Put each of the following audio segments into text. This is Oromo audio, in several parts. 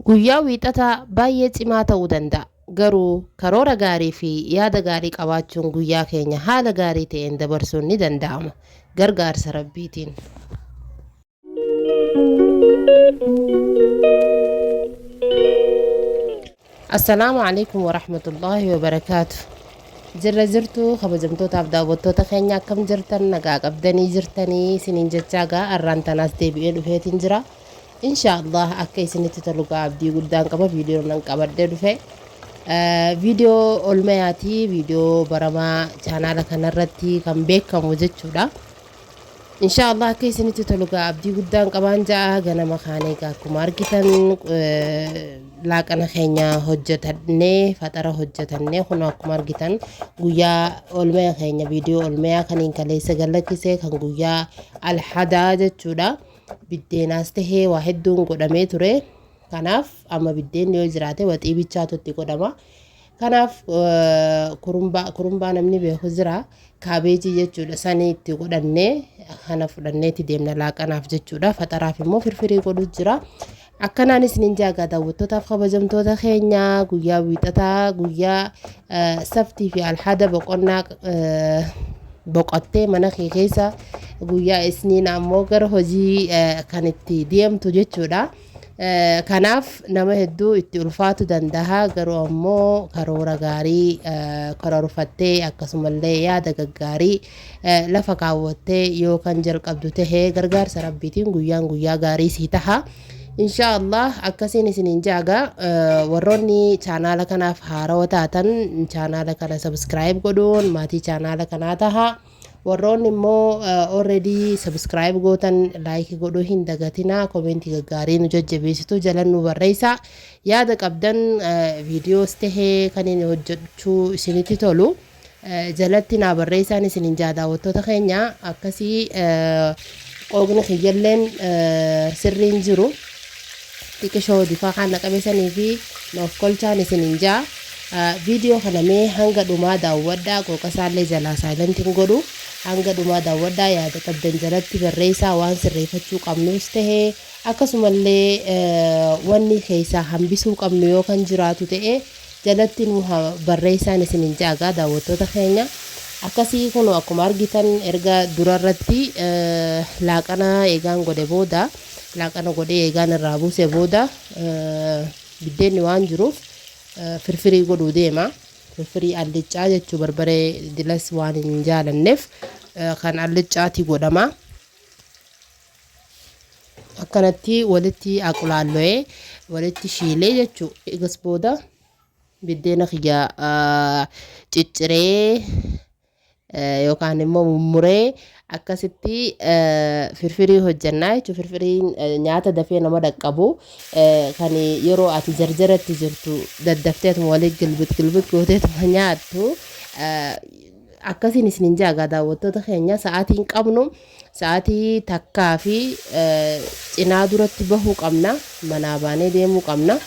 Guyyaa Wiixataa baay'ee cimaa ta'uu danda'a. Garuu karoora gaarii fi yaada gaarii qabaachuun guyyaa keenya haala gaarii ta'een dabarsuun ni danda'ama. Gargaarsa Rabbiitiin. Assalaamu alaikum warahmatullaahi wabarakaatu. Jirra jirtu kabajamtootaaf daawwattoota keenya, akkam jirtan? Nagaa qabdanii jirtanii isiniin jechaa, gaa arraan tanaas deebi'ee dhufeetiin jira. Insha Allah akka isinitti tolu gaa abdii guddaan qaba. Viidiyoo nan qabadhee dhufe viidiyoo olmayaati, viidiyoo baramaa chaanaala kanarratti kan beekamu jechuudha. Insha Allah akka isinitti tolu gaa abdii guddaan qabaan ja'a. Ganama kaanee gaa akkuma argitan laaqana keenya hojjetannee, faxara hojjetannee, kun akkuma argitan guyyaa olmaya keenya, viidiyoo olmayaa kaniin kaleessa gallakkise kan guyyaa Alhadaa jechuudha. Biddeenaas tahee waa hedduun godhamee ture. Kanaaf amma biddeenni yoo jiraate waxii bichaatu itti godhama. Kanaaf kurumbaa, kurumbaa namni beeku jira, kaabeejii jechuudha, sanii itti godhannee kana fudhanneetti deemna laaqanaaf jechuudha. Faxaraaf immoo firfirii godhu jira. Akkanaan isinin jaagaa, daawwattootaaf kabajamtoota keenya, guyyaa Wiixataa, guyyaa Sabtii fi Alhada boqonnaa boqottee mana kee keessa, guyyaa Isniin ammoo gara hojii kan itti deemtu jechuudha. Kanaaf nama hedduu itti ulfaatu danda'a, garuu ammoo karoora gaarii karoorfattee, akkasumallee yaada gaggaarii lafa kaawwattee yoo kan jalqabdu tahe, gargaarsa Rabbiitiin guyyaan guyyaa gaarii sii taha. Insha Allah akkasiin isiniin jaaga. Warroonni chaanaala kanaaf haarawa taatan chaanaala kana subscribe godhuun maatii chaanaala kanaa taha. Warroonni immoo already subscribe gootan like godhuu hin dagatinaa. Komentii gaggaarii nu jajjabeessitu jala nu barreessaa. Yaada qabdan, viidiyoos tahee kan inni hojjechuu isinitti tolu, jalatti naa barreessaan isinin jaa. Daawwattoota keenya, akkasii qooqni kiyyalleen sirriin jiru, xiqishoo difaa kan na qabesanii fi noof kolchaan isinin jaa. Viidiyoo kana mee hanga dhumaa daawwadhaa. Qooqasaallee jalaa silent iin godhu. Hanga dhumaa daawwadhaa, yaada qabdan jalatti barreessaa. Waan sirreeffachuu qabnus tahee, akkasumallee wanni keessaa hambisuu qabnu yoo kan jiraatu ta'e, jalatti nu barreessaan isinin jaagaa. Daawwattoota keenya, akkasii kun akkuma argitan erga durarratti laaqana eegaan godhe booda, laaqana godhee eegaan irraa buuse booda, biddeenni waan jiruuf firfirii godhuu deema. Firfirii alliccaa jechuu, barbaree dilas waan hin jaalanneef kan alliccaati godhama. Akkanatti walitti aqulaallo'ee walitti shiilee jechuu. Egas booda biddeena kiyya cicciree yookaan immoo mummuree akkasitti firfirii hojjannaa jechuudha. Firfiriin nyaata dafee nama dhaqqabu, kan yeroo ati jarjaratti jirtu daddafteetuma walitti gilbit gilbit gooteetuma nyaattu. Akkasiin isinin jaagaa, daawwattoota keenya, sa'aatiin qabnu sa'aatii takkaa fi cinaa duratti bahuu qabna, manaa baanee deemuu qabna.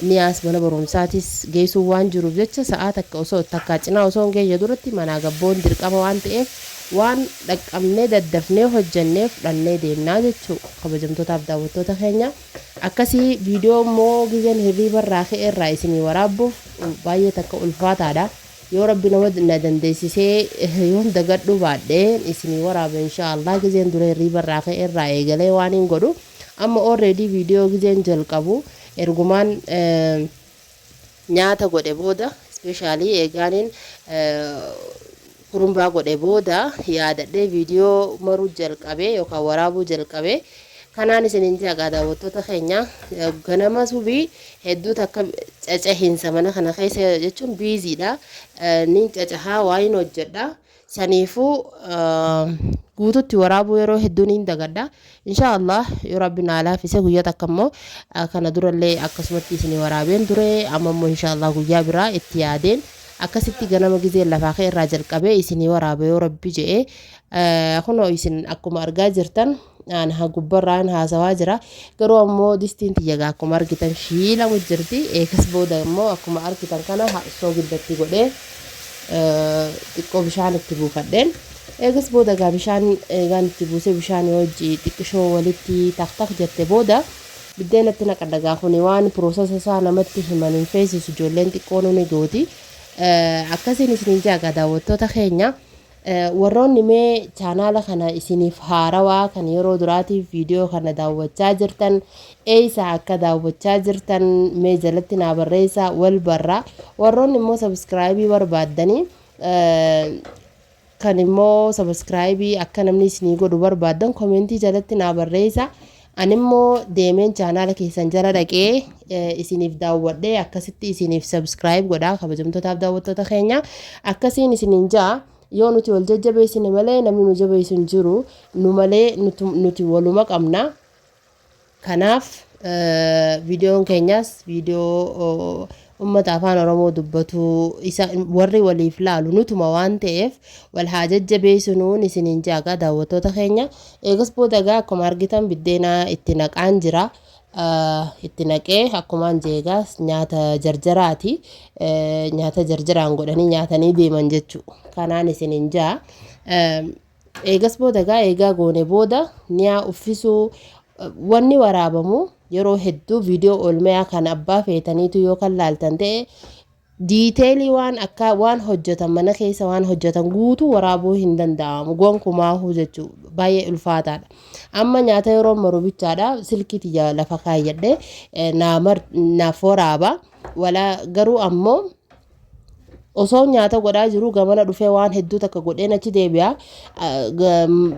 Niyaas mana barumsaatis geessuun waan jiruuf jecha, sa'aa takka osoo takkaa cinaa osoo hin geenye duratti manaa gabboon dirqama waan ta'eef, waan dhaqqabnee daddafnee hojjannee fudhannee deemnaa jechuu. Kabajamtootaaf daawwattoota keenya, akkasii viidiyoo immoo gizeen hirriiba irraa ka'e irraa isinii waraabbuuf baay'ee takka ulfaataadha. Yoo Rabbi nama na dandeessisee, yoon dagadhuu baadhe, isinii waraaba insha Allah. Gizeen dura hirriiba irraa ka'e irraa eegalee waan hin godhu, amma already viidiyoo gizeen jalqabu ergumaan nyaata godhe booda, especially eegaaniin kurumbaa godhe booda, yaadadhee viidiyoo maruu jalqabee yookaan waraabuu jalqabee. Kanaan isinin jaagaa, daawwattoota keenya, ganama subii hedduu takka cacahiinsa mana kana keessa jechuun busy dha. Nin cacahaa, waa hin hojjedha. Saniifuu guututti waraabuu yeroo hedduu nin dagadha. Insha Allah yoo Rabbi naa laafise, guyyaa takka immoo, kana durallee akkasumatti isinii waraabeen ture, amma immoo insha Allah guyyaa biraa itti yaadeen akkasitti ganama gizeen lafaa ka'e irraa jalqabee isinii waraaba yoo Rabbi je'e. Kunoo isin akkuma argaa jirtan aan ha gubbarraan haasawaa jira, garuu ammoo distiin tiyya gaa akkuma argitan shiilamu jirti. Eegas booda immoo akkuma argitan kana soogiddatti godhee xiqqoo bishaan itti buufadheen. Eegas booda gaa bishaan eegaan itti buusee, bishaan hojii xiqqishoo walitti tak tak jette booda, Biddeenatti naqadha gaafuni waan process isaa namatti himan hin feesisu, ijoolleen xiqqoon ni gooti. Akkasiin isiniin jaaga, daawwattoota keenya. Warroonni mee chaanaala kana isiniif haarawaa, kan yeroo duraatiif viidiyoo kana daawwachaa jirtan, eessa akka daawwachaa jirtan mee jalatti naa barreessaa, wal barra. Warroonni immoo subscribe barbaaddanii, kan immoo subscribe akka namni isinii godhu barbaaddan, comment jalatti naa barreessa. Ani immoo deemeen chaanaala keessan jala dhaqee isiniif daawwadhee akkasitti isiniif subscribe godhaa. Kabajamtootaaf daawwattoota keenya, akkasiin isiniin ja'a. Yoo nuti wal jajjabeessine malee namni nu jabeessu hin jiru. Nu malee nuti waluma qabna. Kanaaf viidiyoon keenyas viidiyoo ummata Afaan Oromoo dubbatu, isa warri waliif laalu nutuma waan ta'eef, wal haa jajjabeessinuun isiniin jaagaa, daawwattoota keenya. Eegas booda gaa akkuma argitan biddeena itti naqaan jira. Itti naqee akkumaan jeegaas nyaata jarjaraati. Nyaata jarjaraan godhanii nyaatanii deeman jechuu kanaan isiniin jaa. Eegas booda gaa eegaa goone booda niyaa uffisuu. Wanni waraabamu yeroo hedduu viidiyoo oolmayaa kan abbaa feetaniitu yoo kan laaltan ta'e, detail waan akka waan hojjetan, mana keessa waan hojjetan guutuu waraabuu hin danda'amu gonkumaahuu jechuu, baay'ee ulfaataadha. Amma nyaata yeroo maru bichaadha silkii tiyya lafa kaayyadhe naaf waraaba. Wala garuu ammoo osoo nyaata godhaa jiru gamana dhufee waan hedduu takka godheen achi deebi'a.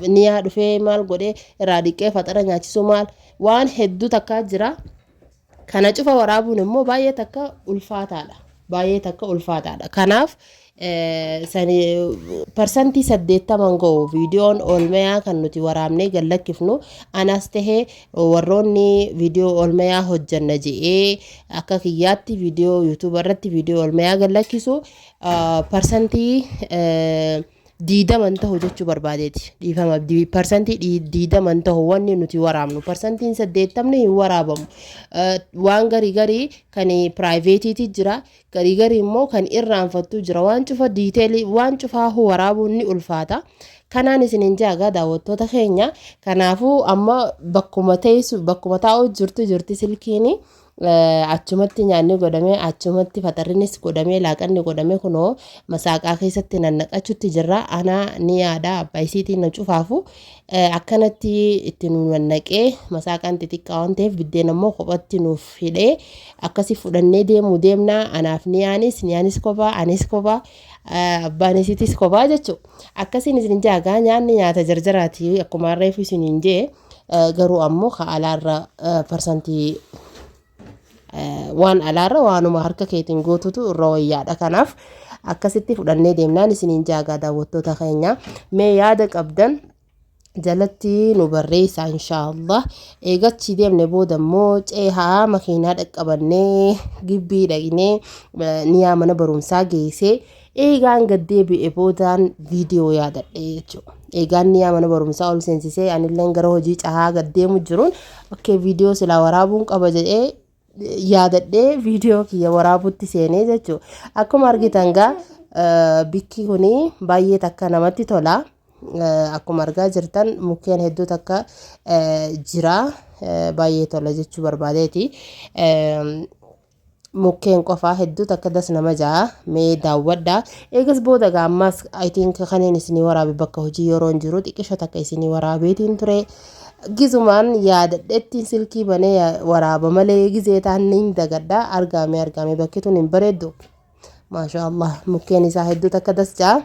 Niyaa dhufee maal godhee irraa dhiqee faxara nyaachisuu, maal waan hedduu takkaa jira. Kana cufa waraabuun immoo baay'ee takka ulfaataadha. Baay'ee takka ulfaataadha. Kanaaf sani 80% ga'u viidiyoon oolmayaa kan nuti waraabnee gallakkifnu, anas tahee warroonni viidiyoo oolmayaa hojjanna je'ee akka kiyyaatti viidiyoo YouTube irratti viidiyoo oolmayaa gallakkisu, 20% ta'u jechuu barbaadeeti. Dhiifama, 20% ta'u wanni nuti waraabnu. 80% hin waraabamu. Waan garii garii kan privateiiti jira. Garii garii immoo kan irraanfattu jira. Waan cufa detail waan cufaa waraabuun ni ulfaata. Kanaan isiniin jaagaa, daawwattoota keenya. Kanaafuu amma bakkuma teessu, bakkuma taa'u jirtu jirti silkiini. Achumatti nyaanni godhamee, achumatti faxarrinis godhamee, laaqanni godhamee, kunoo masaaqaa keessatti nannaqachutti jirra. Anaa ni yaada abbaa isiitiin na cufaafu akkanatti itti nu nannaqee, masaaqaan xixiqqaa waan ta'eef biddeen ammoo kophatti nuuf hidhee akkasi fudhannee deemuu deemnaa. Anaaf niyaanis, niyaanis kophaa, anis kophaa, abbaan isiitis kophaa jechuudha. Akkasiin isin jaagaa, nyaanni nyaata jarjaraati akkuma reefu isiniin jee. Garuu ammoo ka alaarra parsantii waan alaarra waanuma harka keetiin gootutu irra wayyaadha. Kanaaf akkasitti fudhannee deemnaan isiniin jaagaa, daawwattoota keenya. Mee yaada qabdan jalatti nu barreessaa, inshaallah. Eegachi deemne booda immoo ceehaa makiinaa dhaqqabannee gibbii dhaqnee niyaa mana barumsaa geessee, eegaan gad deebi'e boodaan viidiyoo yaadadhe jechuudha. Eegaan niyaa mana barumsaa ol seensisee anilleen gara hojii cahaa gad deemu jiruun, okay, viidiyoo silaa waraabuun qaba jedhee yaadadhee viidiyoo kiyya waraabutti seenee jechuudha. Akkuma argitan gaa bikki kuni baay'ee takka namatti tola. Akkuma argaa jirtan mukkeen hedduu takka jira. Baay'ee tola jechuu barbaadeeti. Mukkeen qofaa hedduu takka das nama ja'a, mee daawwadha. Eegas booda gaa ammas I think kanneen isinii waraabe bakka hojii yeroo hin jiru xiqqisho takka isinii waraabeetiin ture. Gizumaan yaadadhetti silkii banee waraaba malee gizee ta'an ni dagadha. Argaame argaame, bakki tun hin bareeddu. Maasha Allah, mukkeen isaa hedduu takka das ja'a.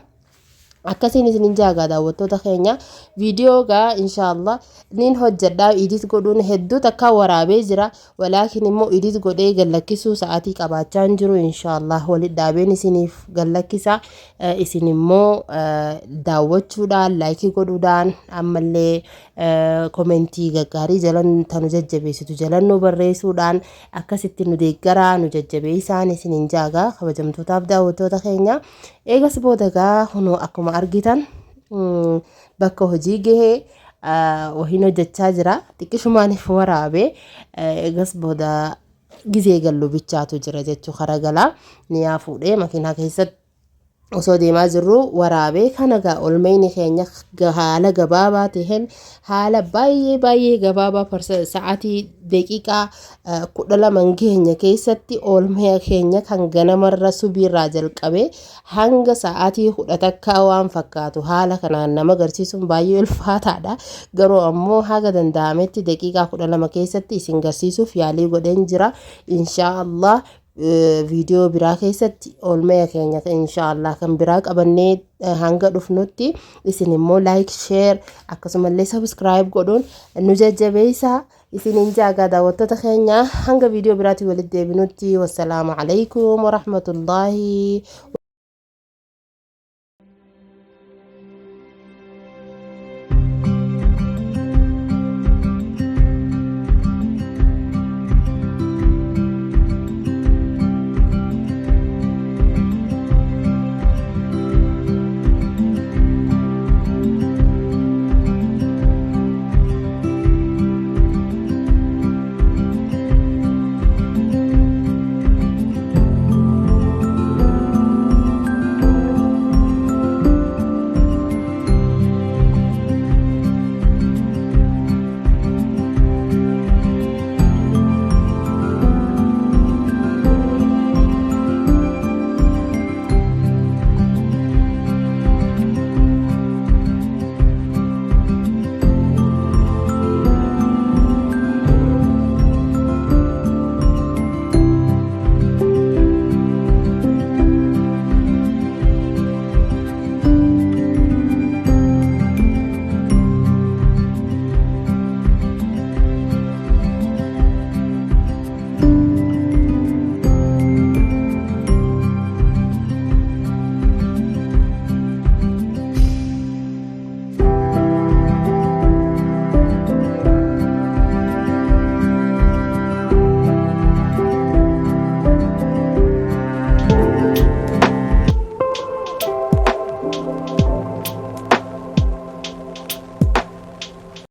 Akkasiin isinin jaagaa, daawwattoota keenya. Viidiyoo gaa inshaallah nin hojjedha. Edit godhuun hedduu takka waraabee jira, walaakin immoo edit godhee gallakkisuu sa'aatii qabaachaa hin jiru. Inshaallah walit dhaabeen isiniif gallakkisa. Isin immoo daawwachuudhaan, like godhuudhaan, ammallee comment gaggaarii jalan tanu jajjabeessitu jalan nu barreessuudhaan akkasitti nu deeggaraa, nu jajjabeessaan isinin jaagaa, kabajamtootaaf daawwattoota keenya. Eegas booda gaa kunoo akkuma argitan bakka hojii gahee wahiin hojjechaa jira. Xiqqishumaaniif waraabee eegas booda gizee gallu bichaatu jira jechuu. Kara galaa niyaa fuudhee makiinaa keessatti Osoo deemaa jirru waraabee kana gaa olmayni keenya haala gabaabaa ta'een, haala baay'ee baay'ee gabaabaa, sa'aatii daqiiqaa 12 hin geenye keessatti oolmaya keenya kan ganamarra subiirraa jalqabee hanga sa'aatii 11 waan fakkaatu haala kanaan nama agarsiisuun baay'ee ulfaataadha. Garuu ammoo haga danda'ametti daqiiqaa 12 keessatti isin garsiisuuf yaalii godheen jira. Inshaa Allah viidiyoo biraa keessatti oolmaya keenya inshaa Allah kan biraa qabannee hanga dhufnutti isin immoo like, share, akkasumallee subscribe godhuun nu jajjabeessaa isiniin jaagaa. Daawwattoota keenya, hanga viidiyoo biraatiin walitti deebinutti, wassalaamu alaikum warahmatullaahi.